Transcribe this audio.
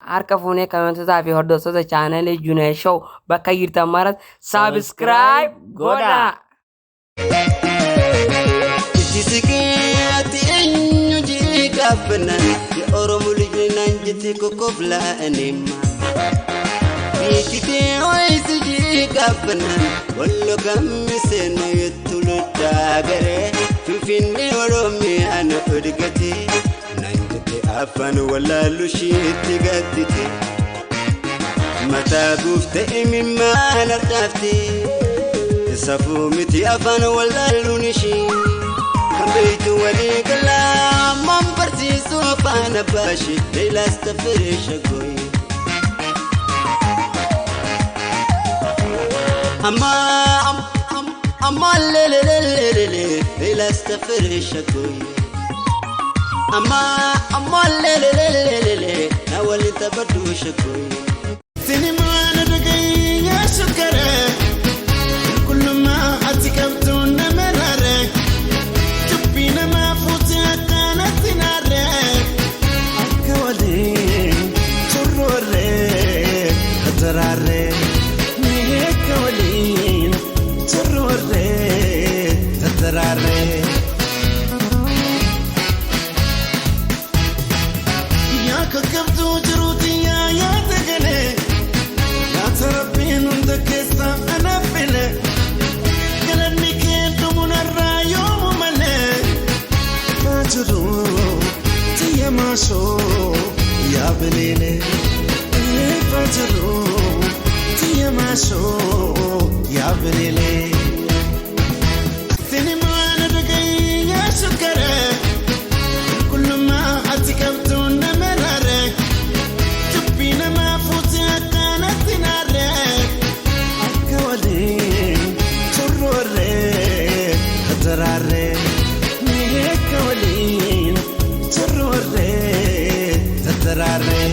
Harka fuunee kabajamtootaa fi hordoftoota chaanalii Junior Show bakka jirtan maras subscribe godhaa. Itti siqee ati eenyu jee gaafannaan የኦሮሞ ልጅ ነኝ jette kokoflaa እኔማ Biittitee ho'isi jee gaafannaan wallo kammisee na yettuluddaa garee Finfinnee Oromiyaan odgate naan jette afaan wallaallu isheetti gattite mataa buufte imimmaan harcaafte safuu miti afaan wallaalluun ishee kan beektu walii galaa ammaan barsiisuu afaan abbaa ishee leelaas tafiree shagooyee. Amma amma lelelelelele leelaas tafiree shagooyee. Amma amma lelelelelele na waliin taphadhu shagooyee. Sinimaan dhagayyaa shukkare qulqullummaa ati qabdu nama raare dubbii namaa fuute akkanatti naarre akka waliin turroorre daraarre mee akka waliin turroorre daraarre. Yaa kakkabduu jiruuti yaa yaada galee. Nyaata rabbiin hunda keessaa anaaf file galanni kee dhumunarraa yoomu malee faajiru tiyya maashoo yaa biliile faajiru tiyya maashoo yaa biliile. Sinimaan dhagayyaa shukkare qulqullummaa ati qabdu nama raare. Dubbii namaa fuute akkanatti naarre akka waliin turroorre daraarre mee akka waliin turroorre daraarre.